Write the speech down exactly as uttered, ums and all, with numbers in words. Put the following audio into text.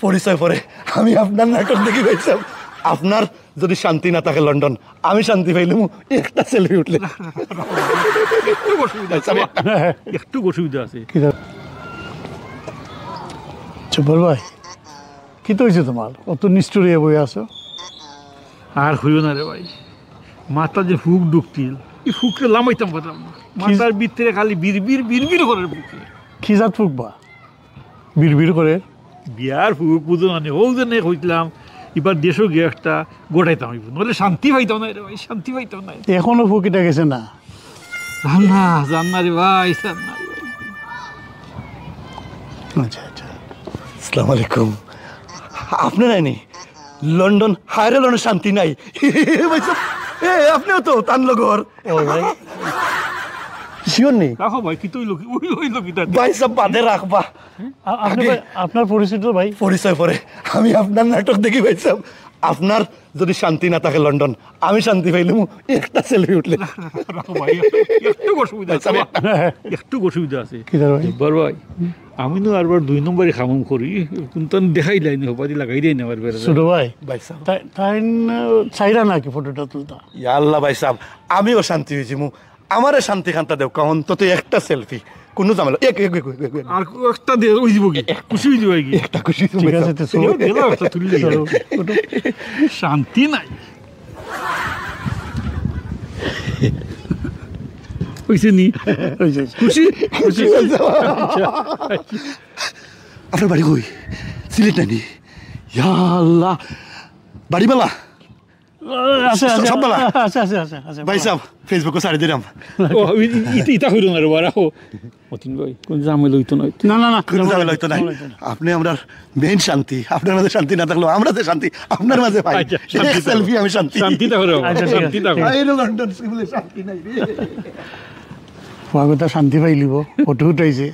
পরিচয় পরে। আমি আপনার নাটক দেখি ভাইসাব। আপনার যদি শান্তি না থাকে লন্ডন, আমি শান্তি পাইলাম একটা সেলফি উঠলে। একটু অসুবিধা আছে। একটু অসুবিধা আছে। কি ধর- জব্বার ভাই, কিতা অইছে তুমার? অত নিষ্ঠুর অইয়া বই আছো। আর কইও না রে ভাই, মাথাত যে ফুক ঢুকছিল, ই ফুকরে লামাইতাম পারলাম না। মাথার ভিতরে খালি বিড়বিড় বিড়বিড় করের ফুকে। কি জাত ফুক বা? বিড়বিড় করের। বিয়ার ফুক বুঝো না নি, অউ যে নে কইছিলাম, ইবার দেশো গিয়া একটা ঘটাইতাম অইবো, নাইলে শান্তি পাইতাম নায় রে ভাই, শান্তি পাইতাম নায়। এখনো ফুক ইটা গেছে না? জান না, জান না রে ভাই, জান না রে ভাই। আচ্ছা, আচ্ছা। আসসালামু আলাইকুম। আপনে নায়নি? লন্ডন, হায়রে লন্ডন শান্তি নাই। ভাইসাব, এ, আপনেও তো তান লগর। ও ভাই, শিওর নি? রাখো ভাই, কিতা অইলো কি, অইলো, অইলো কিতা? ভাইসাব, বাদে রাখবা। আ-, আপনি ভাই, আপনার পরিচিত ভাই? পরিচয় পরে। আমি আপনার নাটক দেখি ভাইসাব। আপনার যদি শান্তি না থাকে লন্ডন, আমি শান্তি পাইলাম একটা সেলফি উঠলে। রাখো ভাই, একটু অসুবিধা আছে। একটু অসুবিধা আছে। কি ধর ভাই? জব্বার ভাই, আমি নু আরবার দুই নম্বরে খামুম করি, কিন্তু আমি দেখাই লাইনি, হবাদি লাগাই দেয় না আবার বেড়ে। ছোট ভাই, ভাইসাব। তাই, তাই, আহ, চাইরা নাকি ফটোটা তুলতা? ইয়া আল্লাহ ভাইসাব, আমিও শান্তি অইযিমু। আমারে শান্তি খান্তা দেউক্কা, অন্তত একটা সেলফি। কুনু ঝামেলা, এক, এক, এক, এক, এক, এক। আর একটা দিয়ে অইযিবো কি? খুশি অইযিবো কি? একটা খুশি ঠিক আছে, তো দিও, দিলাও একটা তুললে। শান্তি নাই। অইছে নি? খুশি? খুশি? আপনার বাড়ি কই? সিলেট নানি? ইয়া আল্লাহ। বাড়ি বালা? আছে, আছে, সব ভালা? আছে, আছে, আছে, আছে। ভাইসাব, Facebook-ও ছাড়ি দিলাম। ও, ই-, ই-, ইটা কইরো না রে বা, রাখো। মতিন ভাই, কুনু ঝামেলা অইতো নায়। না, না, না। কুনু ঝামেলা অইতো নায়। আপনে আমরার মেইন শান্তি। আপনার মাঝে শান্তি না থাকলেও আমরা যে শান্তি, আপনার মাঝে ভাই। আচ্ছা, শান্তি এক সেলফি আমি শান্তি। শান্তি থাকো রে বা, আচ্ছা, ঠিক শান্তি আছে, থাকো। ঠিক আছে। বাইরে লন্ডন স্কুলে শান্তি নাই রে। ফুয়াগুতা শান্তি পাইলিব, ফটো উঠাইছে।